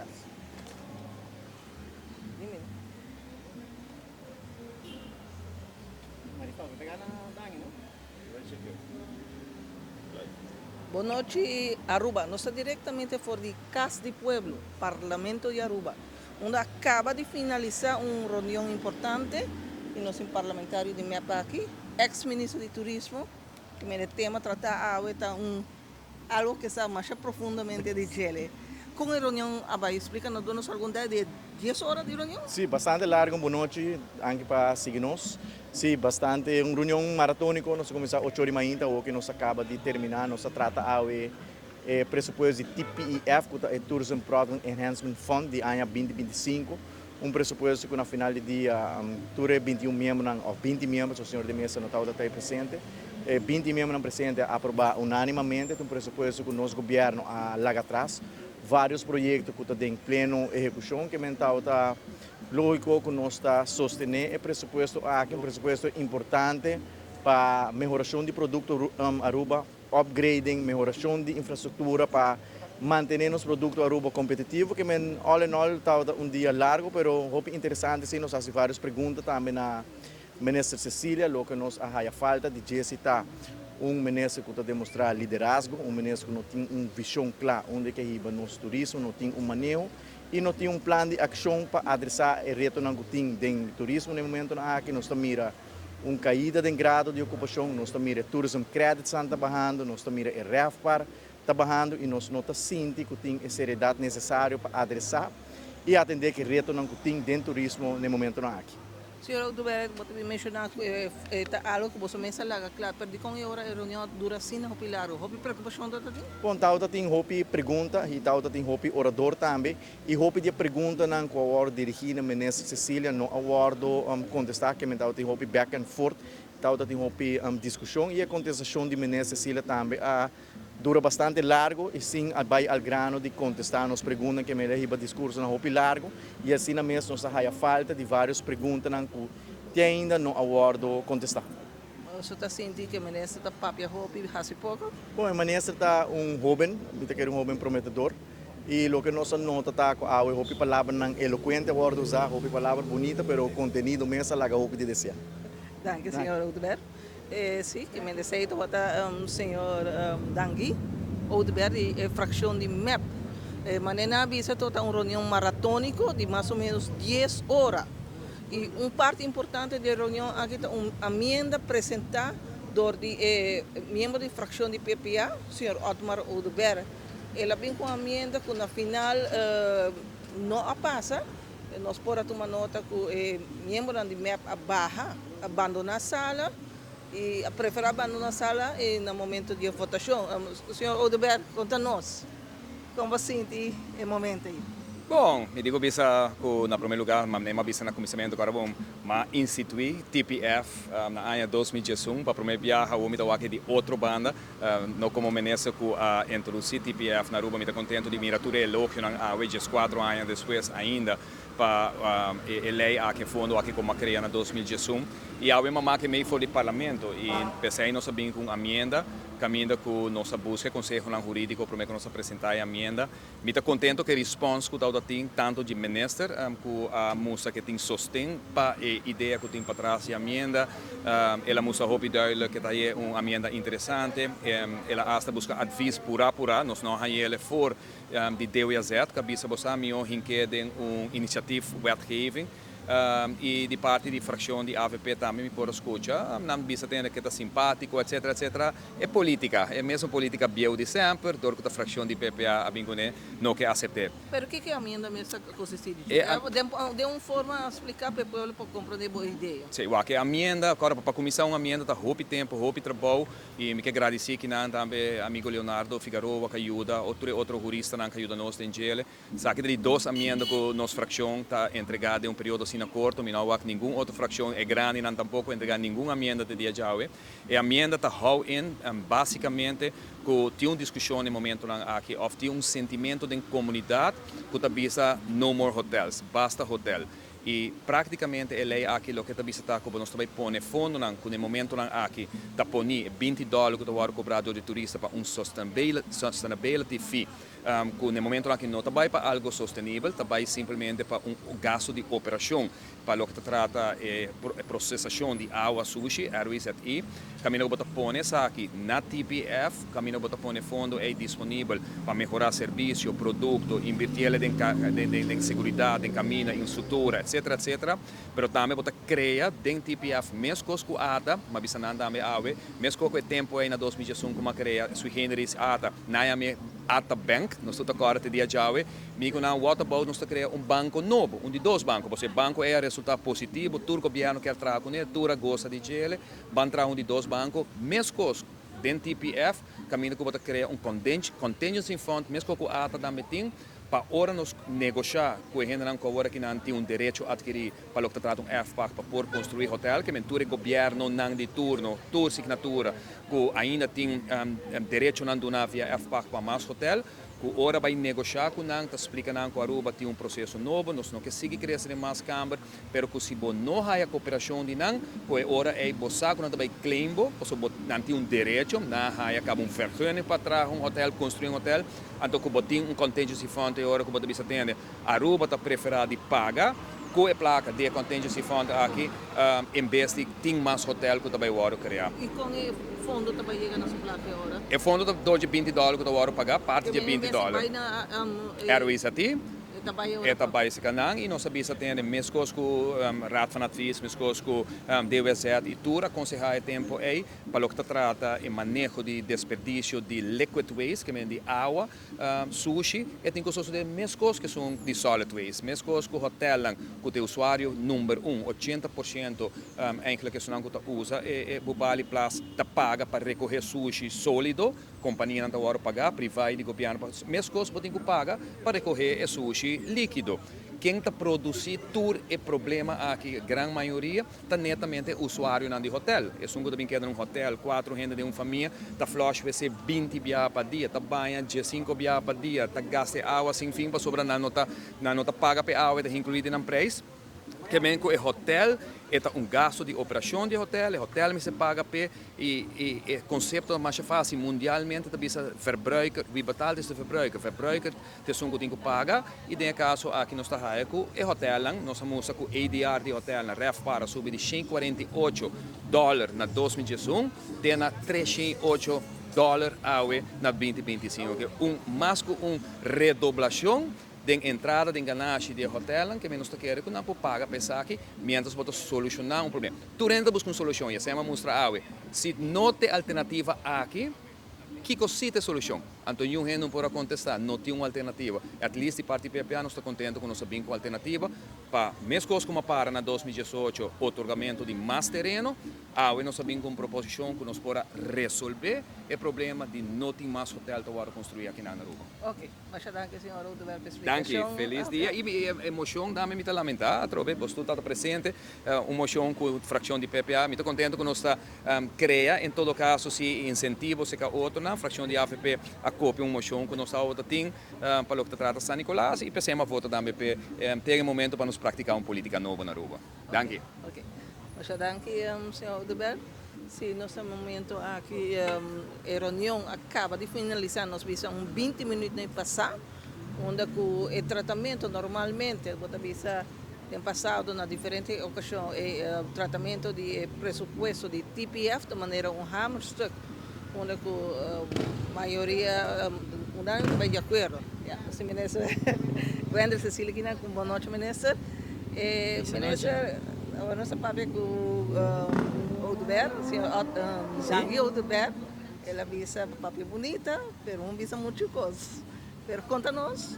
Yes. Bon nochi, Aruba. Nos ta directamente for di Cas di Pueblo, Parlamento di Aruba, unda a caba di finalisa un reunion importante y nos tin parlamentario di mep aki, ex minister di Turismo, cu mira e tema trata awe ta un algo cu sa masha profundamente di djele. Con e reunion a bay? Splica nos, duna nos algun idea di e 10 ora di reunion? Si, bastante largo. Bon nochi, danki pa sigui nos. Si, bastante, un reunion maratonico. Nos a cuminsa 8 or di mainta, awo nos a caba di termina. Nos a trata awe e presupuesto di TPEF, cu ta e Tourism Product Enhancement Fund di aña 2025. Un presupuesto cu na final di dia tur e 21 miembro, of 20 miembro, so señor de Meza no tabata presente. E 20 miembro presente a aproba unanimamente un presupuesto cu nos gobierno a laga atras. Varios proyecto cu ta den pleno ehecucion, kiermen ta logico cu nos ta sostene e presupuesto aki, un presupuesto importante pa mehoracion di producto Aruba, upgrading, mehoracion di infrastructura pa mantene nos producto Aruba competitivo. Kiermen all in all ta un dia largo, pero hopi interesante. Si, nos a haci varios pregunta tambe na Minister Cecilia. Loke nos a haya falta di dje ta un minister cu ta demostra liderazgo, un minister cu no tin un vision cla unda cu hiba nos turismo, no tin un maneho y no tin un plan di accion pa adresa e reto cu tin den turismo na e momento aki. Nos ta mira un caida di grado di ocupacion, nos ta mira tourism credits ta bahando, nos ta mira e RevPAR ta bahando y nos no ta sinti cu tin e seriedad necesario pa adresa y atende cu e reto cu tin den turismo na e momento aki. Señor Oduber, bo a menciona cu ta algo cu bo mes a laga cla, pero con e ora e reunion dura asina hopi largo? Hopi preocupacion ta tin? Bon, ta tin hopi pregunta y ta tin hopi orador tambe y hopi di preguntanan cu a wordo dirigi na Minister Cecilia no a wordo contesta, kiermen tin hopi back and forth, tin hopi discusion y e contestacion di Minister Cecilia tambe a dura bastante largo y sin bay al grano di contesta nos pregunta, kiermen el a hiba discursonan hopi largo y asina mes nos a haya falta di varios pregunta cu te ainda no a wordo contesta. Bo ta sinti cu e minister ta papia hopi, haci poco? Bon, e minister ta un hoben, mi un hoben prometedor. Y loke nos a nota ta cu awe hopi palabranan elocuente a wordo usa, hopi palabra bunita, pero contenido mes a laga hopi di desea. Danki, señor Oduber. Si, kiermen esey ta señor Dangui Oduber di fraccion di MEP. Manera nan a bisa, ta un reunion maratonico di mas o menos 10 ora. Y un parti importante di e reunion aki ta un enmienda presenta door di miembro di fraccion di PPA, señor Otmar Oduber. El a bin cu un enmienda cu na final no a pasa. Nos por a tuma nota cu e miembro di MEP a baha, abandona sala y a prefera abandona sala na momento di votacion. Señor Oduber, conta nos, con bo a sinti e momento ey? Bon, mi di bisa cu na prome lugar, mi a bisa na cuminsamento awor bon, m'a institui TPF na aña 2011 pa prome biaha mi ta di otro banda, no como minister cu a introduci TPF na Aruba. Mi ta contento di mira tur elogionan awe, 4 aña despues ainda, pa e ley aki fondo aki cu m'a crea na 2011 y awe m'a make mee for di parlamento y pesey nos a bin cu un enmienda caminda cu nos a busca conseho huridico prome cu nos a presenta e enmienda. Mi ta contento cu e response cu tin tanto di minister cu a mustra cu tin sosten pa e idea cu tin patras di enmienda. El a mustra hopi duidelijk cu ta un enmienda interesante. El a hasta busca advies pura pura, nos no a hayele for di DWZ, cu a bisa bo sa mihor hinke den un initiatief wetgeving. Y di parti di fraccion di AVP tambe mi por scucha, nan bisa tende cu ta simpatico, etc., etc. E politica, e mesun politica bieu di semper, door cu e fraccion di PPA a bin cune, no kier acepta. Pero kico e enmienda mes ta consisti di? Di un forma splica pa e pueblo pa comprende e idea. Si, cu e enmienda, awor pa cuminsa un enmienda ta hopi tempo, hopi trabou y mi kier gradici cu nan tambe amigo Leonardo Figueroa cu a yuda, otro otro huristanan cu a yuda nos den djele. Esaki di dos enmienda cu nos fraccion ta entrega den un periodo asina corto, mi no a ningun otro fraccion, e grandinan tampoco entrega ningun enmienda te dia djawe. E enmienda ta hou in basicamente cu tin un discusion den momentonan aki of tin un sentimento den comunidad cu ta bisa "No more hotels, basta hotel". Y practicamente e ley aki loke ta bisa ta cu nos tambe pone fondonan cu den momentonan aki ta pone $20 cu ta cobra di turista pa un sustainability fee. Cu na e momento aki no ta bay pa algo sostenibel, ta bay simplemente pa un gasto di operacion pa loke ta trata e procesacion di awa sushi, RWZI. Caminda cu bo ta pone esaki na TPF, caminda bo ta pone fondo ey disponibel pa mehora servicio, producto, invirtiele den seguridad, den camina, infrastructura, etc. Etc. Pero tambe bo ta crea den TPF mescos cu ATA, m'a bisa nan tambe awe, mescos cu e tempo ey na 2001 cu m'a crea sui generis ATA, nan yam'e ATA Bank, nos tur ta corda te dia djawe, mi cu nan what about nos ta crea un banco nobo, un di dos banco, pasobra e banco ey a resulta positivo, tur gobierno kier traha cune, tur a goza di djele, ban traha un di dos banco, mescos den TPF, caminda cu bo ta crea un contingency fund, mescos cu ATA tambe tin, pa ora nos negosha cu e hendenan cu awor aki nan tin un derecho adkiri pa loke ta trata un erfpacht pa por construi hotel, ke men tur e gobiernonan di turno, tur signatura cu ainda tin derechonan duna via erfpacht pa mas hotel, cu ora bay negosha cu nan ta splica nan cu Aruba tin un proceso nobo, nos no ke sigui crece den mas kamber, pero cu si bo no haya cooperacion di nan, cu e ora ey bo sa cu nan ta bay claim bo, pasobra bo nan tin un derecho, nan a haya caba un vergunning pa traha un hotel, construi un hotel. Anto ku bo tin un contingency fund e ora ku bo ta bisa tende, Aruba ta preferá di paga ku e plaka di e contingency fund aki en bes di tin mas hotel ku ta bai wòrdu kreá. I kon e fondo ta bai yega na su plaka e ora? E fondo ta dor dje 20 dòler ku ta wòrdu pagá, parti dje 20 dòler. RWZT e ta bai seka nan i nos a bisa tende meskos ku Raad van Advies, meskos ku DWZ i tur a konsehá e tempu ei. Pa loke ta trata e maneho di desperdicio di liquid waste, ke men di awa sushi, e tin ku sosode meskos ku esun di solid waste, meskos ku hotelnan ku ta e usuario number un, 80% eigenlijk esunnan ku ta usa e Bubali Plas ta paga pa rekohe sushi solido, kompanianan ta wòrdu pagá, privá i di gobièrnu, meskos bo tin ku paga pa rekohe e sushi likido. Ken ta produsí tur e problema aki? Gran mayoria ta netamente usuarionan di hotel. Esun ku ta bin keda na un hotel, kuatro hende den un famia, ta flush wc 20 biaha pa dia, ta baña 15 biaha pa dia, ta gasta e awa sin fin pasobra nan no ta paga pa e awa, e ta inkluí den nan prijs. Ke men ku e hotel e ta un gasto di operashon di hotel, e hotel mester paga p'e i e konsepto ta masha fásil. Mundialmente ta bisa verbruiker, wie betaalt is de verbruiker. Verbruiker ta esun ku tin ku paga i den e kaso aki nos ta haya ku e hotelnan, nos a mustra ku ADR di hotelnan, RevPAR a subi di $148 na 2011 te na $308 awe na 2025. Ke un mas ku un redoblashon den entrada den ganashi di hotelnan, ke nos ta kere ku nan por paga pa esaki mientras bo ta solushoná un problema. Tur hende ta buska un solushon i esei a mustra awe. Si no tin alternativa aki, kiko si ta e solushon? Anto niun hende no por a kontestá, no tin un alternativa. At least di parti PPA nos ta kontentu ku nos a bin ku alternativa pa meskos ku a para na 2018 otorgamentu di mas tereno, awe nos a bin ku un proposishon ku nos por a resolvé e problema di no tin mas hotel ta wòrdu konstruí aki na Aruba. Ok, masha danki, señor Oduber, pa Danki, eksplikashon. Felis dia. I e moshon tambe mi ta lamentá, atrobe, boso ta presente, un moshon ku frakshon di PPA. Mi ta kontentu ku nos ta krea, en todo kaso, si insentivo seka otro na frakshon di AVP a kopia un moshon ku nos tabata tin pa loke ta trata San Nicolas i p'esei m'a vota tambe p'e tin e momento pa nos praktiká un polítika nobo na Aruba. Danki. Ok, masha danki, señor Oduber. Si, nos na momento aki e reunion a kaba di finalisá, nos bisa un 20 minüt na pasá, unda ku e tratamentu normalmente, bo ta bisa den pasado na diferente okashon, e tratamentu di e presupuesto di TPF di manera un hamerstuk, unda ku mayoria unda ta bai di akuerdo. Ja, si minister Wendel Cecilia aki nan, bon nochi, minister. Minister, awor nos a papia ku Oduber, señor Dangui Oduber, el a bisa papia bunita, pero no bisa muchu kos. Pero konta nos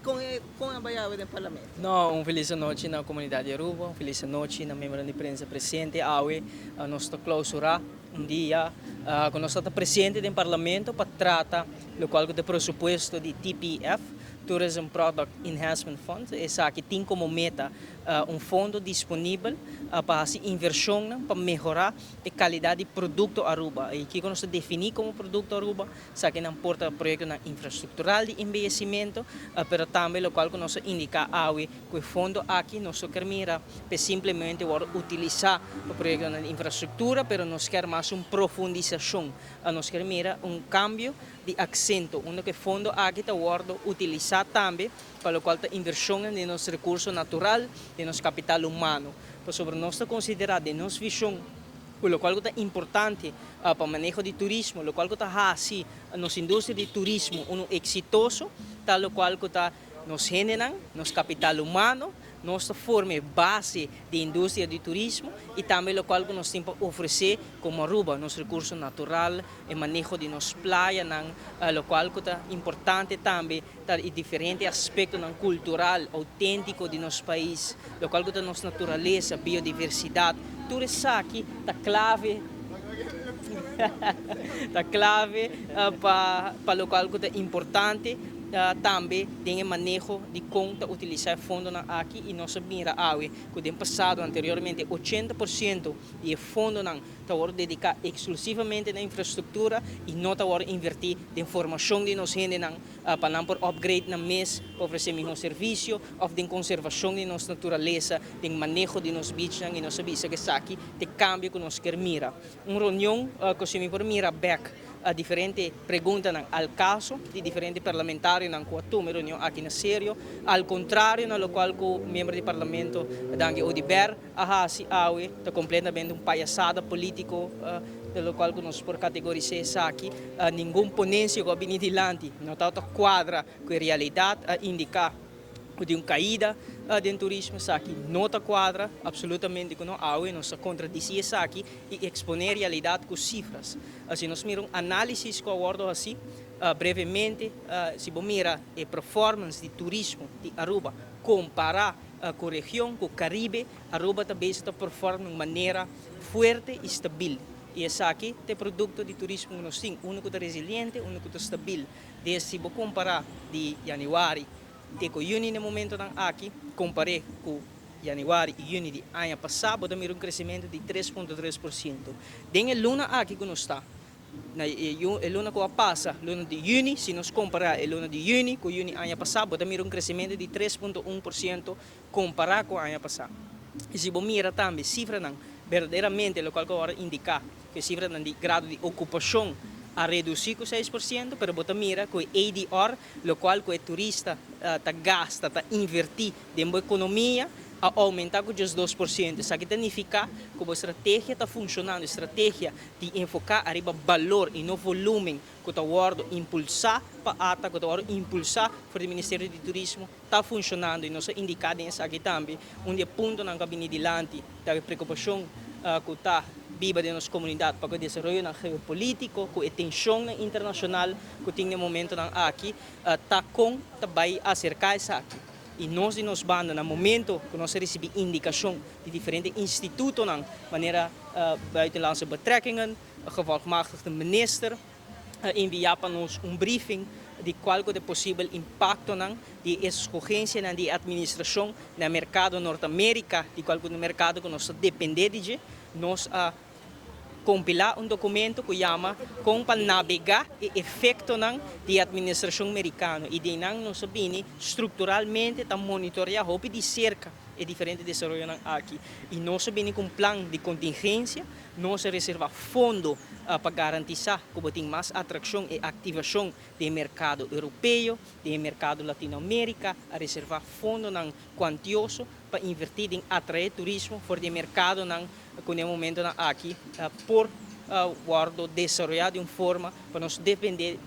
kon a bai awe den parlamento. No, un felis nochi na komunidat di Aruba, un felis nochi na miembro di prensa presente. Awe nos ta klousurá un dia ku nos ta presente den parlamento pa trata lokual ku ta presupuesto di TPF. Tourism Product Enhancement Fund. Esaki tin como meta un fondo disponibel pa haci inversion pa mehora e calidad di producto Aruba. Y kico nos ta defini como producto Aruba? Esakinan por ta proyectonan infrastructural di embeyecimento, pero tambe locual cu nos a indica awe cu e fondo aki nos no kier mira pe simplemente wordo utilisa pa proyectonan di infrastructura, pero nos kier mas un profundisacion. Nos kier mira un cambio di acento, unda cu e fondo aki ta wordo utilisa tambe pa locual ta inversionnan den nos recurso natural, den nos capital humano. Pasobra nos ta considera den nos vision cu locual cu ta importante pa maneho di turismo, locual cu ta haci nos industria di turismo uno exitoso, ta locual cu ta nos hendenan, nos capital humano. Nos ta forma e base di industria di turismo y tambe locual cu nos tin pa ofrece como Aruba, nos recurso natural, e maneho di nos playanan, locual cu ta importante tambe ta e diferente aspectonan cultural autentico di nos pais, locual cu ta nos naturalesa, biodiversidad, tur esaki ta clave ta clave pa locual cu ta importante tambe den e maneho di con ta utilisa e fondonan aki. Y nos a mira awe cu den pasado, anteriormente, 80% di e fondonan ta wordo dedica exclusivamente na infrastructura y no ta wordo inverti den formacion di nos hendenan pa nan por upgrade nan mes, pa ofrece miho servicio, of den conservacion di nos naturalesa, den maneho di nos beachnan. Y nos a bisa cu esaki ta e cambio cu nos kier mira. Un reunion cu si mi por mira bek a diferente preguntanan al caso di diferente parlamentarionan cu a tuma e reunion aki na serio, al contrario na locual cu miembro di parlamento Dangui Oduber a haci awe, ta completamente un payasada politico, de locual cu nos por categorisa esaki. Ningun ponencia cu a bini dilanti no ta cuadra cu e realidad. A indica cu di un caida den turismo, esaki no ta cuadra absolutamente cu no. Awe nos a contradeci esaki y expone realidad cu cifras. Si nos mira un analisis cu a wordo haci brevemente, si bo mira e performance di turismo di Aruba compara cu region, cu Caribe, Aruba ta bezig ta perform di un manera fuerte y stabil. Y esaki ta e producto di turismo cu nos tin, uno cu ta resiliente, uno cu ta stabil. Des si bo compara di januari te cu juni, na e momentonan aki, compare cu januari y juni di aña pasa, bo ta mira un crecimento di 3.3%. Den e luna aki cu nos ta, na e luna cu a pasa, luna di juni, si nos compara e luna di juni cu juni aña pasa, bo ta mira un crecimento di 3.1% compara cu aña pasa. Y si bo mira tambe cifranan, berdaderamente locual cu awor indica cu e cifranan di grado di ocupacion a reduci cu 6%, pero bo ta mira cu e ADR, locual cu e turista ta gasta, ta inverti den bo economia, a aumenta cu just 2%. Esaki ta significa cu e strategia ta funcionando, strategia di enfoca ariba balor y no volumen cu ta wordo impulsa pa ATA, cu ta wordo impulsa pa e Ministerio di Turismo, ta funcionando. Y nos a indica den esaki tambe un di e puntonan cu a bini dilanti, ta e preocupacion cu ta biba den nos comunidad pa e desaroyo geopolitico, cu e tension internacional cu tin na e momentonan aki, ta con ta bay acerca esaki. Y nos di nos banda, na momento cu nos a ricibi indicacion di diferente institutonan, manera Buitenlandse Betrekkingen, gevolmachtigde minister, envia pa nos un briefing di cual ta e posibel impactonan di escogencia di administracion na mercado Norte America, di cual e mercado cu nos ta depende di dje, nos a compila un documento cu yama con pa navega e efectonan di administracion Americano, y di nan nos a bini structuralmente ta monitorea hopi di cerca e diferente desaroyonan aki, y nos a bini cu un plan di contingencia. Nos a reserva fondo pa garantisa cu tin mas atraccion y activacion di mercado Europeo, di mercado Latinoamerica, a reserva fondonan cuantioso pa inverti den atrae turismo for di mercadonan cu na e momentonan aki por wordo desaroya di un forma pa no depende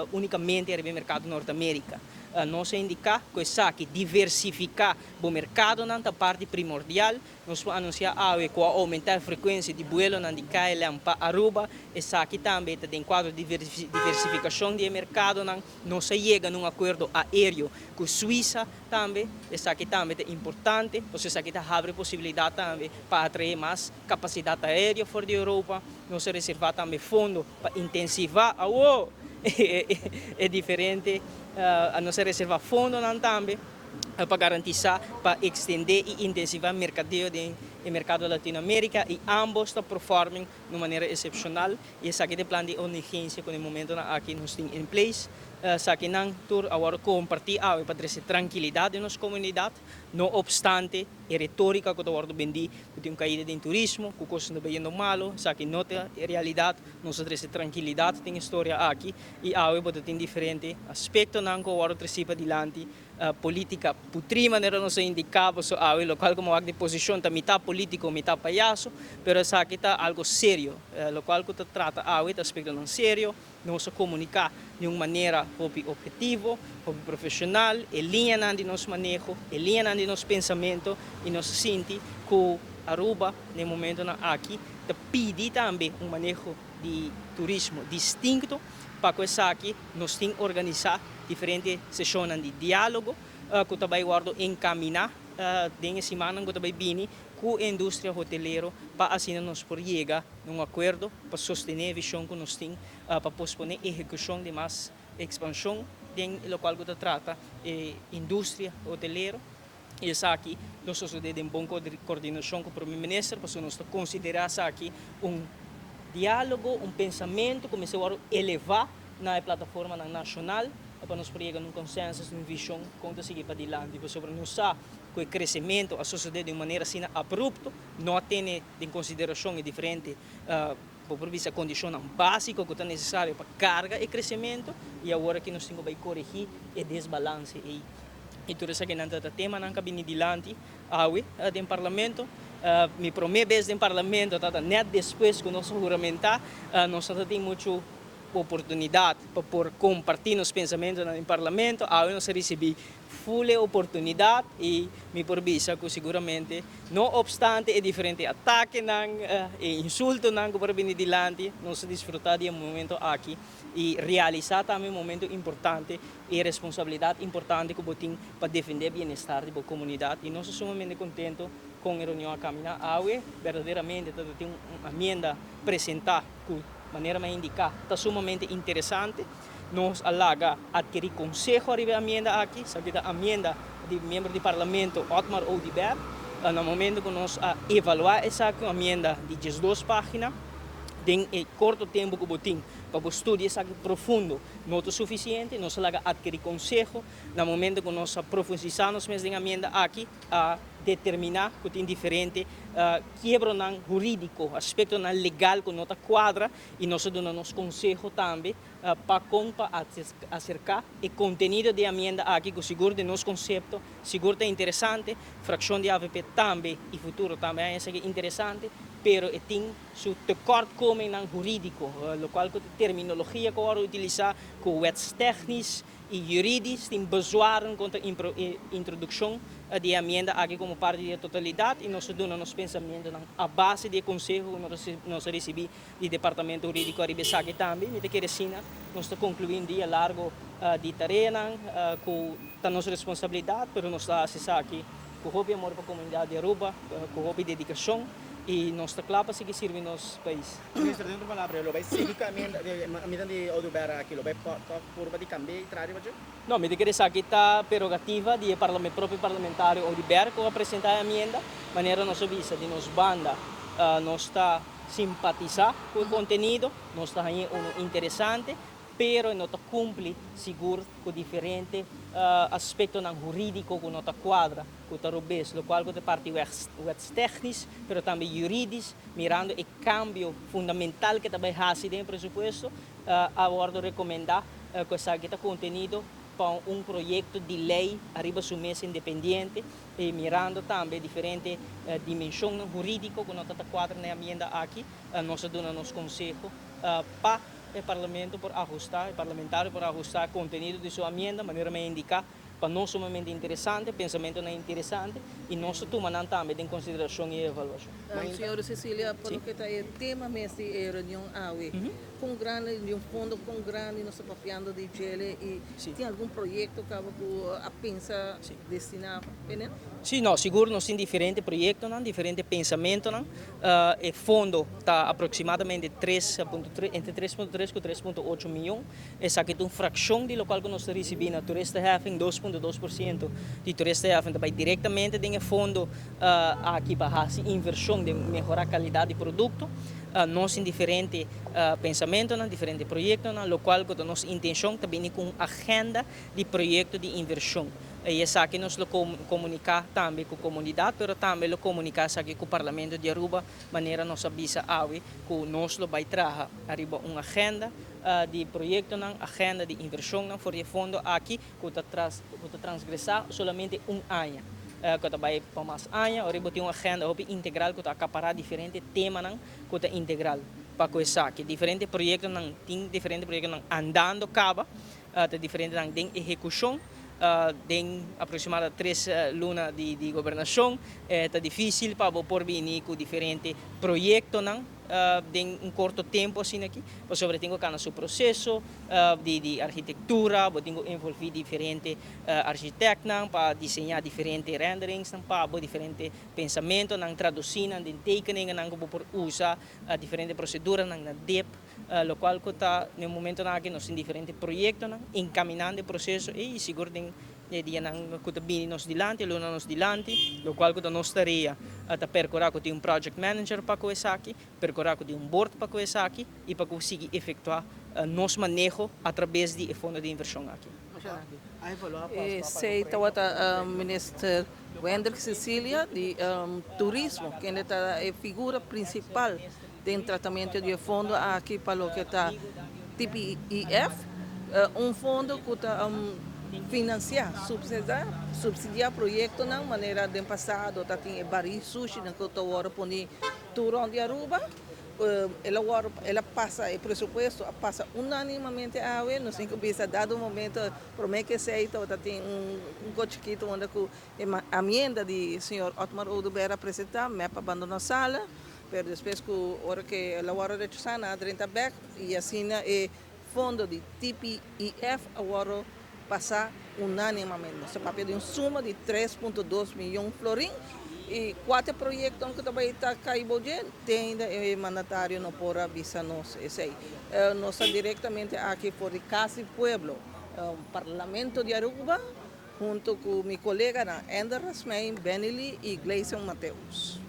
unicamente di mercado Norte America. Nos a indica cu esaki, diversifica e mercadonan, ta parti primordial. Nos a anuncia awe cu a aumenta e frecuencia di vuelo di KLM pa Aruba. Esaki tambe ta den cuadro di diversificacion di mercadonan. Nos a yega na un acuerdo aereo cu Suiza tambe. Esaki tambe ta importante, pasobra esaki ta habri posibilidad tambe pa atrae mas capacidad aereo for di Europa. Nos a reserva tambe fondo pa intensiva, awo, E diferente nos a reserva fondonan tambe pa garantisa pa extende y intensiva mercadeo den e mercado Latinoamerica y ambos ta performing di un manera excepcional y esaki ta e plan di emergencia cu na e momentonan aki nos tin in place. Esakinan tur a wordo comparti awe pa trece trankilidad den nos comunidad, no obstante e retorica cu ta wordo bendi cu tin un caida den turismo, cu cosnan ta bayendo malo, esaki no ta e realidad. Nos a trece trankilidad den e storia aki y awe bo ta tin diferente aspectonan cu a wordo treci padilanti, Politica putri manera nos a indica boso awe, locual como wak di posicion ta mitad politico, mitad payaso, pero esaki ta algo serio, locual cu ta trata awe ta aspectonan serio, nos a comunica di un manera hopi obhetivo, hopi profesional, e liñanan di nos maneho, e liñanan di nos pensamento y nos a sinti cu Aruba den momentonan aki ta pidi tambe un maneho di turismo distinto. Pa ku esaki nos tin organisá diferente seshonnan di diálogo ku ta bai wòrdu enkaminá den e simannan ku ta bai bini ku e industria hotelero pa asina nos por yega na un akuerdo pa sostené e vishon ku nos tin pa posponé ehekushon di mas ekspanshon den lokual ku ta trata e industria hotelero. I esaki lo sosodé den bon kordinashon ku Prome Minister, pasobra nos ta konsiderá esaki un diálogo, un pensamentu ku mester wòrdu elevá na e plataformanan nashonal pa nos por yega na un konsensus, un vishon kon ta sigui padilanti. Pasobra nos sa ku e kresementu a sosodé di un manera asina abrupto, no a tene den konsiderashon e diferente, bo por bisa, kondishonnan básiko ku ta nesesario pa karga e kresementu i awor aki nos tin ku bai koregí e desbalanse ei. I tur esakinan ta ta temanan ku a bini dilanti awe den Parlamento. Mi promé bes den Parlamento tabata nèt despues ku nos a huramentá. Nos no ta tin muchu oportunidat pa por kompartí nos pensamentunan den Parlamento. Awe nos a risibí ful e oportunidat i mi por bisa ku siguramente no opstante e diferente atakenan, e insultonan ku por a bini dilanti, nos a disfrutá di e momento aki i realisá tambe un momento importante E responsabilidat importante ku bo tin pa defendé bienestar di bo komunidat i nos ta sumamente kontento kon e reunion a kaminá awe. Berdaderamente ta tin un amienda presentá ku manera mi a indiká ta sumamente interesante. Nos a laga atkerí konseho ariba e amienda aki, esaki ta amienda di miembro di parlamento Otmar Oduber. Na momento ku nos a evaluá esaki, un amienda di diesdos página, den e korto tempu ku bo tin pa bo studia esaki profundo, No ta sufisiente, nos a laga atkerí konseho. Na momento ku nos a profundisá nos mes den amienda aki, a determiná ku tin diferente kiebronan hurídiko, aspektonan legal ku no ta kuadra i nos a duna nos konseho tambe pa kon pa aserká e kontenido di e amienda aki ku sigur den nos konsepto sigur ta interesante. Frakshon di avp tambe i Futuro tambe a haña esaki interesante, pero e tin Su tekortkomingnan hurídiko, lokual ku ta terminologia ku a wòrdu utilisá ku wetstechnisch i juridisch tin bezwaren kontra e introdukshon di e amienda aki komo parti di e totalidat i nos ta duna nos pensamentunan a base di e konseho ku nos a risibí di departamento hurídiko ariba esaki tambe. Mi ta kere asina nos ta konkluí un dia largo di tareanan ku ta nos responsabilidat, pero nos ta hasi esaki ku hopi amor pa komunidat di Aruba, ku hopi dedikashon. I nos ta kla pa sigui sirbi nos pais. Minister, den otro palabra, lo bai sigui ku amienda di Oduber aki? Lo bai tòg purba di kambia i traha riba dje? No, mi ta kere esaki ta prerogativa di e propio parlamentario Oduber ku a presentá e amienda. Manera nos a bisa, di nos banda nos ta simpatisá ku e kontenido, nos ta hañ'é unu interesante, pero e no ta kumpli sigur ku diferente aspektonan hurídiko ku no ta kuadra. ku ta robes, lokual ku ta parti wetstechnisch, pero tambe juridisch, mirando e kambio fundamental ke ta bai hasi den e presupuesto, a wòrdu rekomendá ku esaki ta kontenido pa un proyekto di lei ariba su mes independiente i mirando tambe diferente dimenshonnan hurídiko ku no ta ta kuadra na e amienda aki, nos a duna nos konseho pa e parlamento por ahustá, e parlamentario por ahustá kontenido di su amienda manera mi a indiká. Pa nos sumamente interesante, pensamentonan interesante y nos ta tuma nan tambe den consideracion y evaluacion. Señora Cecilia, pa loke ta e tema mes di e reunion awe, Con grandi di un fondo con grandi nos ta papiando di djele y tin algun proyecto caba cu a pensa destina p'e? Si, no, sigur nos tin diferente proyectonan, diferente pensamentonan. E fondo ta aproximadamente 3.3, entre 3.3 cu 3.8 miyon. Esaki ta un fraccion di locual cu nos ta ricibi na toeristenheffing, 2.2% di toeristenheffing ta bay directamente den e fondo aki pa haci inversion den mehora calidad di producto. Nos tin diferente pensamentonan, diferente proyectonan, locual cu ta nos intencion ta bini cu un agenda di proyecto di inversion. Y esaki nos lo comunica tambe cu comunidad, pero tambe lo comunica esaki cu Parlamento di Aruba, manera nos a bisa awe cu nos lo bay traha ariba un agenda di proyectonan, agenda di inversionnan for di e fondo aki cu ta transgresa solamente un aña, cu ta bay pa mas aña. Ora bo tin un agenda hopi integral cu ta acapara diferente temanan cu ta integral pa cu esaki. Diferente proyectonan, tin diferente proyectonan andando caba, ta diferentenan den ehecucion. Den aproximadamente 3 luna di gobernacion, ta dificil pa bo por bini cu diferente proyectonan den un corto tempo asina aki, pasobra tin cu cana su proceso di arkitectura, bo tin cu envolvi diferente arkitectonan pa diseña diferente renderings nan pa bo diferente pensamentonan, traduci nan den tekeningen cu bo por usa, diferente proceduranan na DIP, locual cu ta na momentonan aki nos tin diferente proyectonan encaminando e proceso y sigur den dianan cu ta bini nos dilanti, luna nos dilanti, locual cu ta nos tarea ta percura cu tin un project manager pa cu esaki, percura cu tin un board pa cu esaki y pa cu sigui efectua nos maneho a traves di fondo di inversion aki. Esey tabata Minister Wendrick Cecilia di Turismo, cu ta e figura principal den tratamento di fondo aki pa loke ta TPEF, un fondo cu ta financia, subsidia proyectonan, manera den pasado tatin bari sushi nan cu ta awor poni tur rond di Aruba. El a pasa e presupuesto, a pasa unanimamente awe. Nos tin cu bisa, dado momento, prome cu esey tatin un cos chikito unda cu enmienda di señor Otmar Oduber a presenta, MEP a bandona sala, pero despues cu ora cu el a wordo rechasa, nan a drenta back y asina e fondo di TPEF a wordo pasa unanimamente. Nos ta papia di un suma di 3.2 miyon florin y cuater proyecto cu tambe ta cay bou, tin e mandatario no por a bisa nos esey. Nos ta directamente aki for di Cas di Pueblo, Parlamento di Aruba, hunto cu mi colega Ender Rasmijn, Benny y Gleison Mateus.